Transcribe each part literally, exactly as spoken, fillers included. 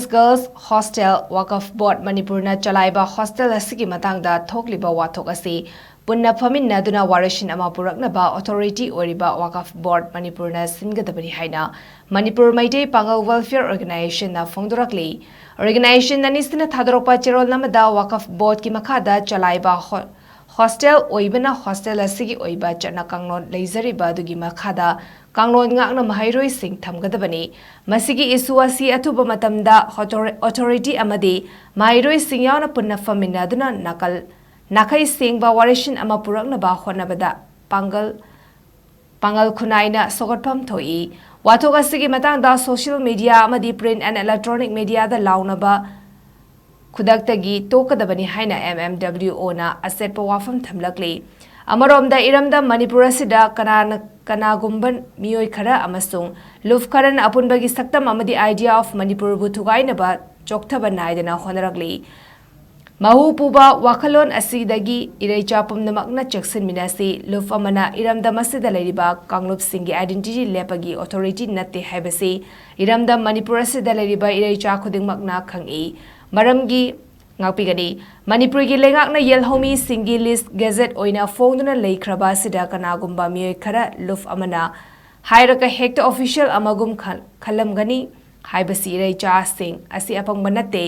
Girls Hostel, Waqf Board ꯃꯅꯤꯄꯨꯔꯅ ꯆꯂꯥꯏꯕ hostel ꯑꯁꯤꯒꯤ ꯃꯇꯥꯡꯗ ꯊꯣꯛꯂꯤꯕ ꯋꯥꯊꯣꯛ ꯑꯁꯤ ꯄꯨꯟꯅ ꯐꯝꯃꯤꯟꯅꯗꯨꯅ ꯋꯥꯔꯣꯏꯁꯤꯟ ꯑꯃ ꯄꯨꯔꯛꯅꯕ ꯑꯣꯊꯣꯔꯤꯇꯤ ꯑꯣꯏꯔꯤꯕ ꯋꯥꯀꯐ ꯕꯣꯔꯗ ꯃꯅꯤꯄꯨꯔꯅ ꯁꯤꯟꯒꯗꯕꯅꯤ ꯍꯥꯏꯅ ꯃꯅꯤꯄꯨꯔ ꯃꯩꯇꯩ ꯄꯥꯉꯜ ꯋꯦꯜꯐꯤꯌꯔ ꯑꯣꯔꯒꯅꯥꯏꯖꯦꯁꯟꯅ ꯐꯣꯡꯗꯣꯔꯛꯂꯤ꯫ ꯑꯣꯔꯒꯅꯥꯏꯖꯦꯁꯟ ꯑꯅꯤꯁꯤꯅ ꯊꯥꯗꯣꯔꯛꯄ ꯆꯦꯔꯣꯜ ꯑꯃꯗ ꯋꯥꯀꯐ ꯕꯣꯔꯗꯀꯤ ꯃꯈꯥꯗ ꯆꯂꯥꯏꯕ ꯍꯣ-, ꯍꯣꯁꯇꯦꯜ ꯑꯣꯏꯕꯅ ꯍꯣꯁꯇꯦꯜ ꯑꯁꯤꯒꯤ ꯑꯣꯏꯕ ꯆꯠꯅ ꯀꯥꯡꯂꯣꯟ ꯂꯩꯖꯔꯤꯕ ꯑꯗꯨꯒꯤ ꯃꯈꯥꯗ ꯀꯥꯡꯂꯣꯟ ꯉꯥꯛꯅ ꯃꯍꯩꯔꯣꯏꯁꯤꯡ ꯊꯝꯒꯗꯕꯅꯤ꯫ ꯃꯁꯤꯒꯤ ꯏꯁꯨ ꯑꯁꯤ ꯑꯊꯨꯕ ꯃꯇꯝꯗ ꯑꯣꯊꯣꯔ-, ꯑꯣꯊꯣꯔꯤꯇꯤ ꯑꯃꯗꯤ ꯃꯍꯩꯔꯣꯏꯁꯤꯡ ꯌꯥꯎꯅ ꯄꯨꯟꯅ ꯐꯝꯃꯤꯟꯅꯗꯨꯅ ꯅꯥꯀꯜ, ꯅꯥꯈꯩ ꯁꯦꯡꯕ ꯋꯥꯔꯣꯏꯁꯤꯟ ꯑꯃ ꯄꯨꯔꯛꯅꯕ ꯍꯣꯠꯅꯕꯗ ꯄꯥꯡꯒꯜ, ꯄꯥꯡꯒꯜ ꯈꯨꯟꯅꯥꯏꯅ ꯁꯧꯒꯠꯐꯝ ꯊꯣꯛꯏ꯫ ꯋꯥꯊꯣꯛ ꯑꯁꯤꯒꯤ ꯃꯇꯥꯡꯗ social media ꯑꯃꯗꯤ print and electronic mediaꯗ ꯂꯥꯎꯅꯕ ꯈꯨꯗꯛꯇꯒꯤ ꯇꯣꯛꯀꯗꯕꯅꯤ ꯍꯥꯏꯅ M M W Oꯅ ꯑꯆꯦꯠꯄ ꯋꯥꯐꯝ ꯊꯝꯂꯛꯂꯤ꯫ ꯑꯃꯔꯣꯝꯗ ꯏꯔꯝꯗꯝ ꯃꯅꯤꯄꯨꯔ ꯑꯁꯤꯗ ꯀꯅꯥꯅ, ꯀꯅꯥꯒꯨꯝꯕ ꯃꯤꯑꯣꯏ ꯈꯔ ꯑꯃꯁꯨꯡ ꯂꯨꯞ ꯈꯔꯅ ꯑꯄꯨꯟꯕꯒꯤ ꯁꯛꯇꯝ ꯑꯃꯗꯤ idea of ꯃꯅꯤꯄꯨꯔꯕꯨ ꯊꯨꯒꯥꯏꯅꯕ ꯆꯣꯛꯊꯕ ꯅꯥꯏꯗꯅ ꯍꯣꯠꯅꯔꯛꯂꯤ꯫ ꯃꯍꯨ ꯄꯨꯕ ꯋꯥꯈꯜꯂꯣꯟ ꯑꯁꯤꯗꯒꯤ ꯏꯔꯩꯆꯥ ꯄꯨꯝꯅꯃꯛꯅ ꯆꯦꯛꯁꯤꯟꯃꯤꯟꯅꯁꯤ꯫ ꯂꯨꯞ ꯑꯃꯅ ꯏꯔꯝꯗꯝ ꯑꯁꯤꯗ ꯂꯩꯔꯤꯕ ꯀꯥꯡꯂꯨꯞꯁꯤꯡꯒꯤ identity ꯂꯦꯞꯄꯒꯤ ꯑꯣꯊꯣꯔꯤꯇꯤ ꯅꯠꯇꯦ ꯍꯥꯏꯕꯁꯤ ꯏꯔꯝꯗꯝ ꯃꯅꯤꯄꯨꯔ ꯑꯁꯤꯗ ꯂꯩꯔꯤꯕ ꯏꯔꯩꯆꯥ ꯈꯨꯗꯤꯡꯃꯛꯅ ꯈꯪꯏ꯫ ꯃꯔꯝꯒꯤ ꯉꯥꯛꯄꯤꯒꯅꯤ꯫ ꯃꯅꯤꯄꯨꯔꯒꯤ ꯂꯩꯉꯥꯛꯅ ꯌꯦꯜꯍꯧꯃꯤꯁꯤꯡꯒꯤ list gazette ꯑꯣꯏꯅ ꯐꯣꯡꯗꯨꯅ ꯂꯩꯈ꯭ꯔꯕ ꯑꯁꯤꯗ ꯀꯅꯥꯒꯨꯝꯕ ꯃꯤꯑꯣꯏ ꯈꯔ ꯂꯨꯞ ꯑꯃꯅ ꯍꯥꯏꯔꯒ ꯍꯦꯛꯇ official ꯑꯃꯒꯨꯝ ꯈꯜ-, ꯈꯜꯂꯝꯒꯅꯤ ꯍꯥꯏꯕꯁꯤ ꯏꯔꯩꯆꯥꯁꯤꯡ ꯑꯁꯤ ꯑꯄꯪꯕ ꯅꯠꯇꯦ꯫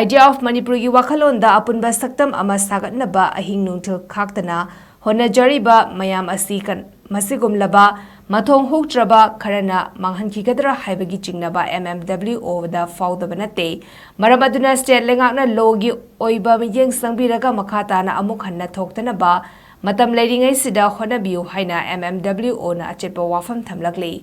Idea of ꯃꯅꯤꯄꯨꯔꯒꯤ ꯋꯥꯈꯜꯂꯣꯟꯗ ꯑꯄꯨꯟꯕ ꯁꯛꯇꯝ ꯑꯃ ꯁꯥꯒꯠꯅꯕ ꯑꯍꯤꯡ ꯅꯨꯡꯊꯤꯜ ꯈꯥꯛꯇꯅ ꯍꯣꯠꯅꯖꯔꯤꯕ ꯃꯌꯥꯝ ꯑꯁꯤ ꯀꯟ-, ꯃꯁꯤꯒꯨꯝꯂꯕ ꯃꯊꯣꯡ ꯍꯨꯛꯇ꯭ꯔꯕ ꯈꯔꯅ ꯃꯥꯡꯍꯟꯈꯤꯒꯗ꯭ꯔꯥ ꯍꯥꯏꯕꯒꯤ ꯆꯤꯡꯅꯕ M M W Oꯗ ꯐꯥꯎꯗꯕ ꯅꯠꯇꯦ꯫ ꯃꯔꯝ ꯑꯗꯨꯅ state ꯂꯩꯉꯥꯛꯅ lawꯒꯤ ꯑꯣꯏꯕ ꯃꯤꯠꯌꯦꯡ ꯆꯪꯕꯤꯔꯒ ꯃꯈꯥ ꯇꯥꯅ ꯑꯃꯨꯛ ꯍꯟꯅ ꯊꯣꯛꯇꯅꯕ ꯃꯇꯝ ꯂꯩꯔꯤꯉꯩꯁꯤꯗ ꯍꯣꯠꯅꯕꯤꯌꯨ ꯍꯥꯏꯅ M M W Oꯅ ꯑꯆꯦꯠꯄ ꯋꯥꯐꯝ ꯊꯝꯂꯛꯂꯤ꯫